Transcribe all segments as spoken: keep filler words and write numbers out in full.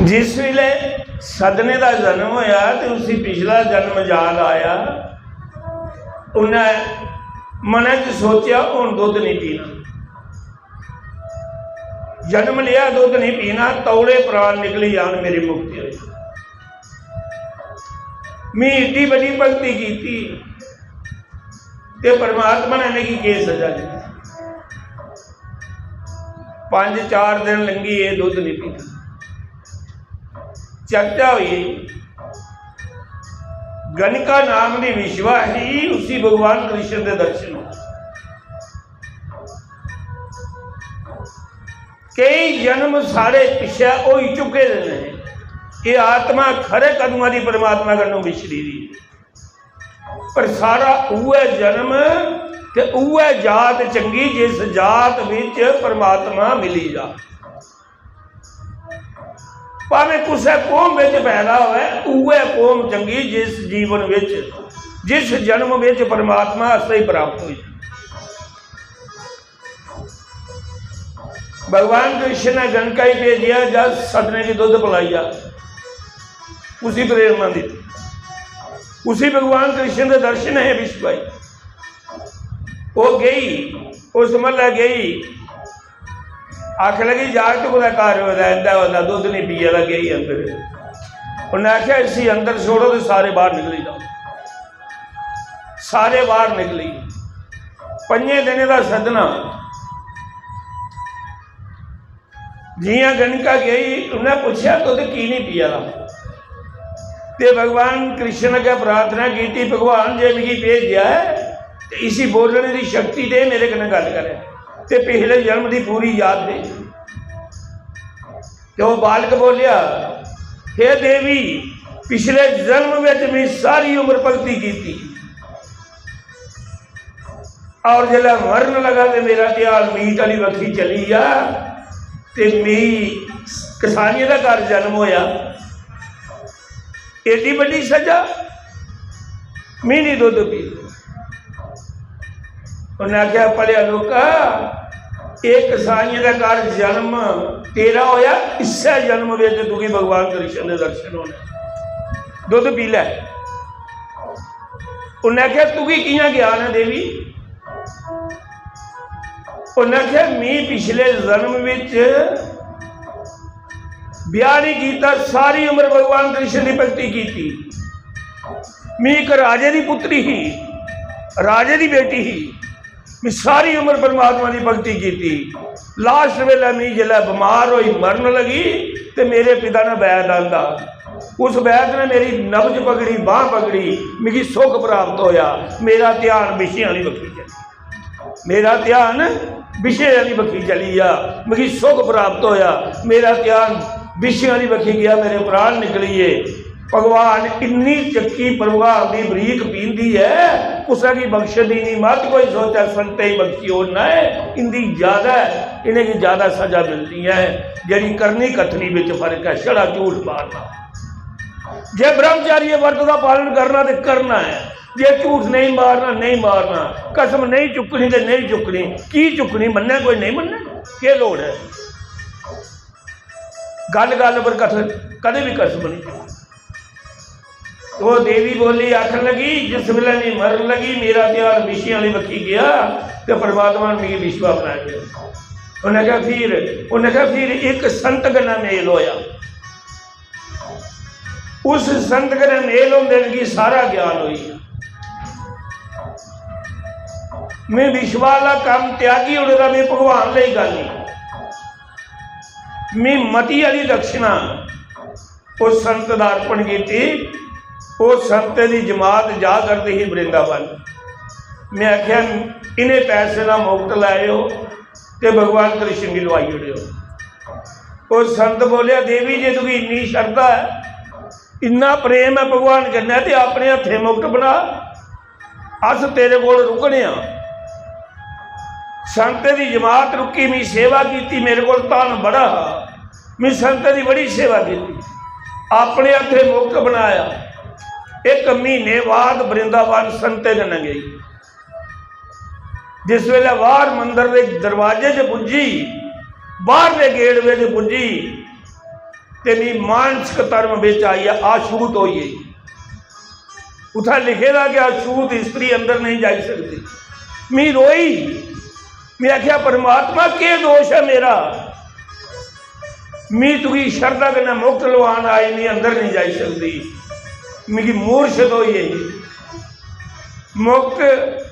जिस वेले सदने दा जन्म होया ते उसी पिछला जन्म याद आया, उन्नै मनै च सोचेआ, "हुन दुद्ध नहीं पीना, जन्म लिया, दुद्ध नहीं पीना, तौले प्राण निकली जान, मेरी मुक्ति होई। मैं इतनी बड़ी भक्ति की थी, ते परमात्मा ने मिगी केह् सजा दी?" पंज चार दिन लंघी, एह् दुद्ध नहीं पीता। चर्चा हुई, गणिका नाम दी विश्वा ही, उसी भगवान कृष्ण दे दर्शन हो। कई जन्म साढ़े पिछे होई चुके दे ने। एह् आत्मा खरे कदमां दी परमात्मा कन्नों विछड़ी दी। पर सारा उ'ऐ जन्म ते उ'ऐ जात चंगी जिस जात विच परमात्मा मिली जा। भावें कुसै कौम विच पैदा होऐ, उ'ऐ कौम चंगी जिस जीवन विच, जिस जन्म विच परमात्मा असेंगी प्राप्त होई जा। भगवान कृष्ण ने गणका ही भेजेआ, जा सदने गी दुद्ध पलाई आ। उसी प्रेरणा दी, उसी भगवान कृष्ण दे दर्शन है विश्व भाई। ओह् गई, उस म्हल्लै गई, आखन लगी, "जागत कुतै घर होए दा, इंदा होए दा, दुद्ध नहीं पिए दा, गई अंदर।" उन्नै आखेआ, "इसी अंदर छोड़ो ते सारे बाहर निकली जाओ।" सारे बाहर निकली। पंजे दिनें दा सदना। जियां गणिका गई, उन्नै पुच्छेआ, "दुद्ध की नहीं पिया दा?" ते भगवान कृष्ण अग्गें प्रार्थना की, "भगवान, जे मिगी भेजेआ ऐ, ते इसी बोलने दी शक्ति दे, मेरे कन्नै गल्ल करै, ते पिछले जन्म दी पूरी याद दे।" ते ओह् बालक बोलेआ, "हे देवी, पिछले जन्म विच मैं सारी उम्र भक्ति कीती, और जिसलै मरन लगा ते मेरा ध्यान मीट आह्ली बक्खी चली गेआ ते मी कसाइयें दा घर जन्म होया। एड्डी बड्डी सजा, मी निं दुद्ध पी।" उन्नै आखेआ, "भलेआ लोका, एह् कसाइयें दा घर जन्म तेरा होया, इस्सै जन्म बिच तुगी भगवान कृष्ण दे दर्शन होने, दुद्ध पी लै।" उन्नै आखेआ, "तुगी कि'यां ज्ञान ऐ देवी?" उन्नै आखेआ, "मी पिछले जन्म विच ब्याह नहीं कीता, सारी उम्र भगवान कृष्ण दी भक्ति कीती। मी इक राजे दी पुत्री ही, राजे दी बेटी ही, मी सारी उम्र परमात्मा दी भक्ति कीती। लास्ट वेले मी जिसलै बमार होई मरन लगी ते मेरे पिता ने वैद आंदा, उस वैद ने मेरी नब्ज पकड़ी, बांह पकड़ी, मिगी सुख प्राप्त होया, मेरा ध्यान विषयां आह्ली बक्खी चली, मेरा ध्यान विषय आह्ली बक्खी चली गेआ, मिगी सुख प्राप्त होया, मेरा ध्यान विषय आह्ली बक्खी गेआ, मेरे प्राण निकली गे।" भगवान इन्नी चक्की प्रभु दी बरीक पींदी ऐ, कुसै गी बख्शदी नहीं। मत कोई सोचै संतें गी बख्शी ओड़ना ऐ, इंदी ज्यादा ऐ, इ'नेंगी ज्यादा सजा मिलनी ऐ। जेह्ड़ी करनी कथनी बिच फर्क ऐ, छड़ा झूठ मारना। जे ब्रह्मचारी व्रत दा पालन करना ते करना ऐ, जे झूठ नहीं मारना, नहीं मारना, कसम नहीं चुक्कनी ते नहीं चुक्कनी। की चुक्कनी? मन्ने कोई नहीं मन्ने, केह् लोड़ ऐ? गल्ल गल्ल पर कथन, कदें भी कसम नहीं चुक्कनी। ओह् देवी बोली, आखन लगी, "जिस बेल्लै में मरन लगी, मेरा ध्यान विषय आह्ली बक्खी गेआ ते परमात्मा ने मिगी विश्वा बनाई दिया।" उन्नै आखेआ, "फिर?" उन्नै आखेआ, "फिर इक संत कन्नै मेल होया।" उस संत कन्नै मेल होंदे मिगी सारा ज्ञान होई गेआ। में विश्व आह्ला कम्म त्यागी ओड़े दा, में भगवान लेई गल्ल ही। में मती आह्ली दक्षिणा उस संत दा अर्पण कीती। उस संत दी जमात जा करदी ही वृंदावन। में आखेआ, "इ'नें पैसें दा मुफ्त लैओ ते भगवान कृष्ण गी लुआई ओड़ेओ।" ओह् संत बोलेआ, "देवी, जे तुगी इन्नी शरधा ऐ, इन्ना प्रेम ऐ भगवान कन्नै, ते अपने हत्थें मुकट बना, अस तेरे कोल रुकने आं।" संत दी जमात रुकी, मी सेवा कीती, मेरे कोल धन बड़ा हा, मी संत दी बड़ी सेवा कीती, अपने हत्थें मुकट बनाया। इक म्हीने बाद वृंदावन संते कन्नै गई। जिस वेले बाहर मंदर दे दरवाजे च पुज्जी, बाहर दे गेट बिच पुज्जी, ते मी मानसिक धर्म बिच आइयै आशूत होई गेई। उत्थै लिखे दा कि आशूत स्त्री अंदर नहीं जाई सकदी। मी रोई, में आखेआ, "परमात्मा, केह् दोश ऐ मेरा? मी तुगी शरधा कन्नै मुक्त लवान आई, मी अंदर नहीं जाई सकदी।" मिगी मूर्छत होई गेई। मुक्त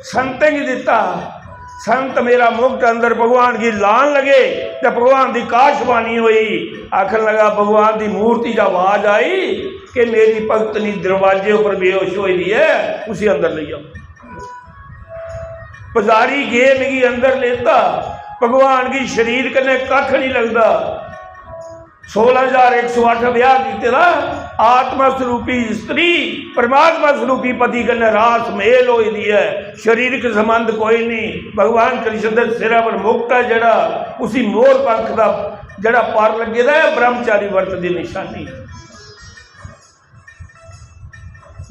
संतें गी दित्ता। संत मेरा मुक्त अंदर भगवान गी लान लगे ते भगवान दी काशवाणी होई, आखन लगा, भगवान दी मूर्ति दा आवाज आई कि मेरी भगतनी दरवाजे उपर बेहोश होई दी ऐ, उसी अंदर लेई आओ। पुजारी गे, मिगी अंदर लेता। भगवान गी शरीर कन्नै कक्ख नहीं लगदा। सोलां हजार इक सौ अट्ठ ब्याह कीते दा, आत्मा स्वरूपी स्त्री परमात्मा स्वरूपी पति कन्नै रास मेल होई दी ऐ, शारीरिक संबंध कोई नहीं। भगवान कृष्ण दे सिरै पर मुकुट ऐ जेह्ड़ा, उसी मोर पंख दा जेह्ड़ा पर लग्गे दा ऐ, ब्रह्मचारी व्रत दी निशानी ऐ।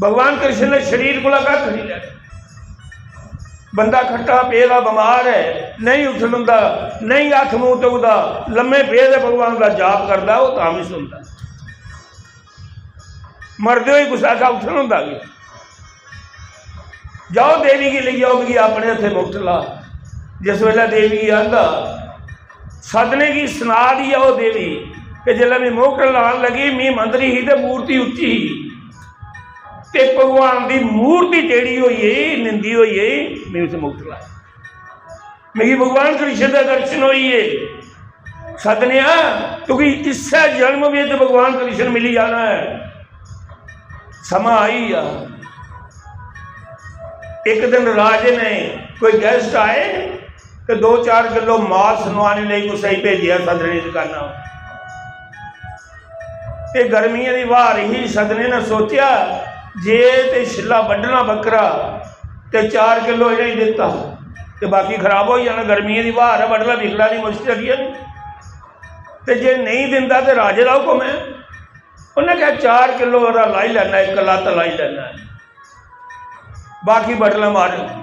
भगवान कृष्ण ने शरीर कोला कक्ख नहीं लैता। बंदा खट्टा पेदा बमार है, नहीं उठन होंदा, नहीं हत्थ मूंह धोंदा, लम्मे पेदे भगवान दा जाप करदा, ओह् तां भी सुनदा। मरदे होई कुसै आखा उठन होंदा कि? "जाओ देवी गी लेई आओ, मिगी अपने हत्थे मुकुट ला।" जिस वेले देवी गी आंदा, सदने गी सना दी ऐ ओह् देवी कि जिसलै में मुकुट लान लगी, में मंदरी ही ते मूर्ति उच्ची ही, ते भगवान दी मूर्ति टेढ़ी होई गेई, निंदी होई गेई, में उसी मुकुट लाया। मिगी भगवान कृष्ण दे दर्शन होई गे। सदनेआ, तुगी इस्सै जन्म बिच भगवान कृष्ण मिली जाना ऐ। समां आई गेआ। इक दिन राजे ने, कोई गेस्ट आए ते दो चार किलो मास नोआने लेई कुसै गी भेजेआ सदने दी दकाना। ते गर्मियें दी ब्हार ही, सदने ने सोचेआ जे ते छिल्ला बड्ढना बक्करा ते चार किलो इ'नें गी दित्ता ते बाकी खराब होई जाना। गर्मियें दी ब्हार ऐ, बडलै निकलना नहीं, मुश्कल ऐ। ते जे नेईं दिंदा ते राजे दा हुकम ऐ। उन्नै आखेआ, "चार किलो ओह्दा लाई लैना, इक लत्त लाई लैना, बाकी बडलै मार।"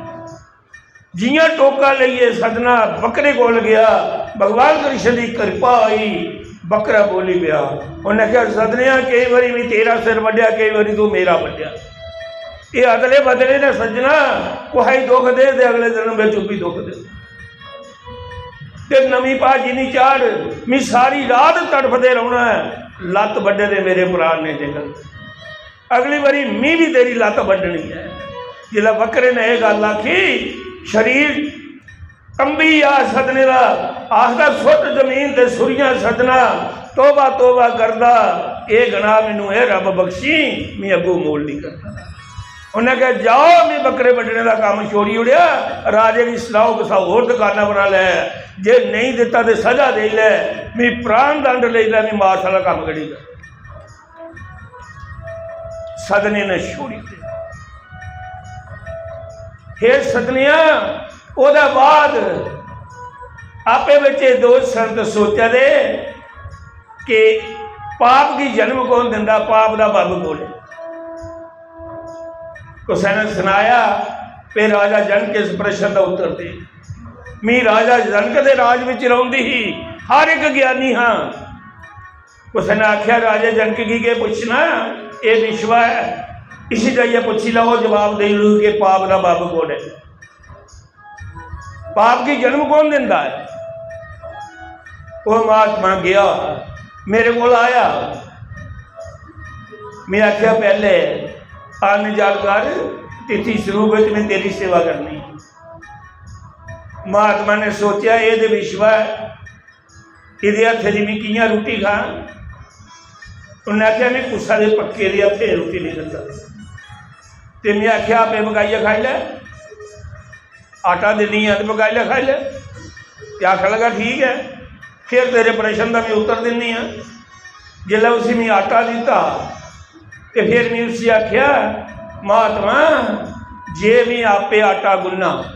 जियां टोका लेइयै सदना बकरे कोल गया, भगवान कृष्ण दी कृपा होई, बकरा बोली पेआ। उन्नै आखेआ, "सदनेआ, केई बारी में तेरा सिर बड्ढेआ, केई बारी तू मेरा बड्ढेआ। एह् अदले बदले ने सज्जना, कुसै गी दुख दे ते अगले जन्म बिच उब्बी दुख दे। ते नमीं भाजी निं चाढ़, में सारी रात तड़फदे रौह्ना ऐ, लत्त बड्ढे दे मेरे प्राण ने जेकर।" अगली बारी मी भी तेरी लत्त बड्ढनी ऐ। जिसलै बकरे ने एह् गल्ल आखी, शरीर कंबी आ सदने दा, आखदा, "सुट्ट जमीन ते सुरियां सदना, तोबा तोबा करदा, एह् गनाह मैनू एह् रब बख्शी, मी अग्गू मोल नहीं करदा।" उन्नै आखेआ, "जाओ, मी बकरे बड्ढने दा कम्म छोड़ी ओड़ेआ, राजे गी सनाओ, कुसै होर दकाना बना लै, जे नेईं दित्ता ते सजा देई लै, मी प्राण दंड लेई लै, मी मास आह्ला कम्म करी लै।" सदने ने छोड़ी दित्ता। हे सदनेआ, ओह्दे बाद आपे बिच एह् दो संत सोचा दे कि पाप गी जन्म कौन दिंदा, पाप दा बब्ब कौन ऐ? कुसै ने सनाया, "पे राजा जनक इस प्रश्न दा उत्तर दे।" मी राजा जनक दे राज बिच रौंह्दी ही, हर इक ज्ञानी हा। कुसै ने आखेआ, "राजे जनक गी केह् पुच्छना, एह् विश्व ऐ, इसी जाइयै पुच्छी लैओ, जवाब देई ओड़ग कि पाप दा बब्ब कौन ऐ, पाप गी जन्म कौन दिंदा ऐ?" ओह् महात्मा गेआ, मेरे कोल आया, में आखेआ, "पैह्ले अन्न जल कर, तिथि शुरू बिच में तेरी सेवा करनी।" महात्मा ने सोचेआ, "एह् ते विश्व ऐ, एह्दे हत्थे दी में कि'यां रुट्टी खां?" उन्नै आखेआ, "में कुसै दे पक्के दे हत्थे रुट्टी नहीं खंदा।" ते में आखेआ, "आपे पकाइयै खाई लै, आटा दिन्नी आं ते पकाई लै, खाई लै।" ते आखन लगा, "ठीक ऐ, फिर तेरे प्रश्न दा में उत्तर दिन्नी आं।" जिसलै उसी में आटा दित्ता, ते फिर में उसी आखेआ, "महात्मा, जे में आपे आटा गुन्ना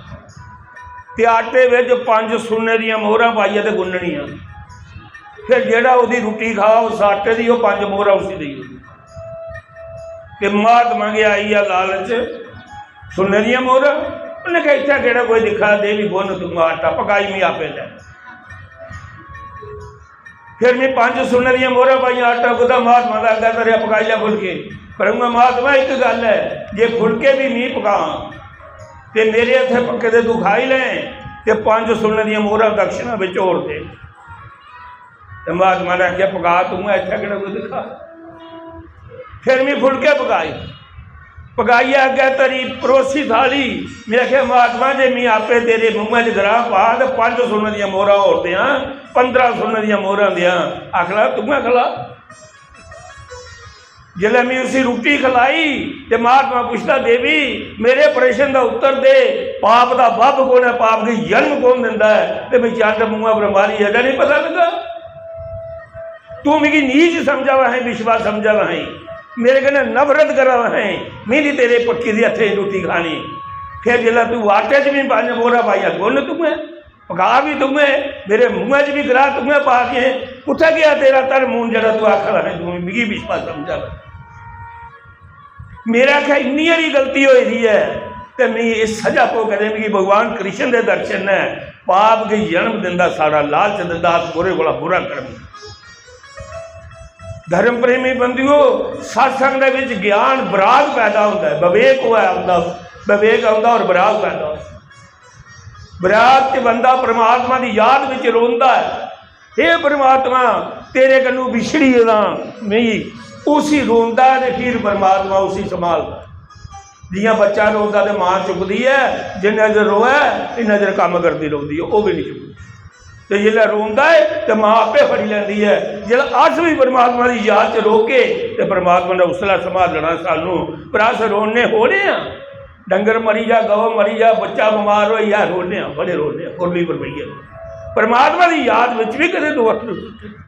ते आटे बिच पंज सुन्ने दियां मोहरां पाइयै ते गुन्ननियां, फिर जेह्ड़ा ओह्दी रुट्टी खा, उस आटे दी ओह् पंज मोहरां उसी देई ओड़नी।" ते महात्मा गी आई गेआ लालच, सुन्ने दियां मोहरां। उन्नै आखेआ, "इत्थै केह्ड़ा कोई दिक्खा दे, बी गुन्न तूं आटा, पकाई में आपे लै।" फिर में पंज सुन्ने दियां मोहरां पाइयां, आटा गुद्धा, महात्मा दा अग्गै धरेआ, पकाई लै फुलके। पर उ'आं महात्मा, इक गल्ल ऐ, जे फुलके बी में पकां ते मेरे हत्थै पक्के दे तू खाई लैं ते पंज सुन्ने दियां मोहरां दक्षिणा बिच होर दे। ते महात्मा ने आखेआ, "पका तूं, इत्थै केह्ड़ा कोई दिक्खा।" फिर में फुलके पकाए, पकाइयै अग्गै धरी, परोसी थाली। में आखेआ, "महात्मा, जे में आपे तेरे मुंहै च ग्राह पा ते पंज सुन्ने दियां मोहरां होर देआं, पंदरां सुन्ने दियां मोहरां देआं।" आखना, "तूं गै खला।" जिसलै में उसी रुट्टी खलाई ते महात्मा पुछदा, "देवी, मेरे प्रश्न दा उत्तर दे, पाप दा बब्ब कौन ऐ, पाप गी जन्म कौन दिंदा ऐ?" ते में चंड मुंहा पर मारी, "एह्दा नहीं पता लगा। तू मिगी नीच समझा दा है, बिश्वा समझा दा है, मेरे कन्नै नफरत करा दा है, में नहीं तेरे पक्की दी हत्थे दी रुट्टी खानी।" फिर जिसलै तू आटे च भी पंज मोहरा पाइया, गुण तू है, पका भी तू है, मेरे मुंहै च भी ग्राह तू है पा के, कुत्थै गया तेरा धर्म? हून जेह्ड़ा तू आखा दा है, तू मिगी बिश्वा समझा दा। मेरे आखेआ इन्नी हारी गलती होई दी ऐ ते मिगी एह् सजा भोगने, मिगी भगवान कृष्ण दे दर्शन ने पाप गी जन्म दिंदा, साढ़ा लालच दिंदा, अस बुरे कोला बुरा कर्म। धर्म प्रेमी बंदियो, सत्संग दे विच ज्ञान बराग पैदा होंदा है, विवेक होऐ औंदा, विवेक औंदा और बराग पैदा होंदा। बराग च बंदा परमात्मा दी याद विच रोंदा है, "हे परमात्मा, तेरे कन्नू बिछड़ी गेदा मिगी।" उसी रोंदा ते फिर परमात्मा उसी संभालदा। जियां बच्चा रोंदा ते मां चुकदी ऐ, जिन्ना चिर रोऐ इन्ना चिर कम्म करदी रौंह्दी ऐ, ओह् बी निं चुकदी। ते जिसलै रोंदा ऐ ते मां आपे फड़ी लैंदी ऐ। जिसलै अस बी परमात्मा दी याद च रोगे ते परमात्मा ने उसलै संभालना सानू। पर अस रोने होने आं, डंगर मरी जा, गौ मरी जा, बच्चा बमार होई जा, रोने आं, बड़े रोने आं, फुरली फुरलियै। परमात्मा दी याद बिच बी कदें दो अक्खर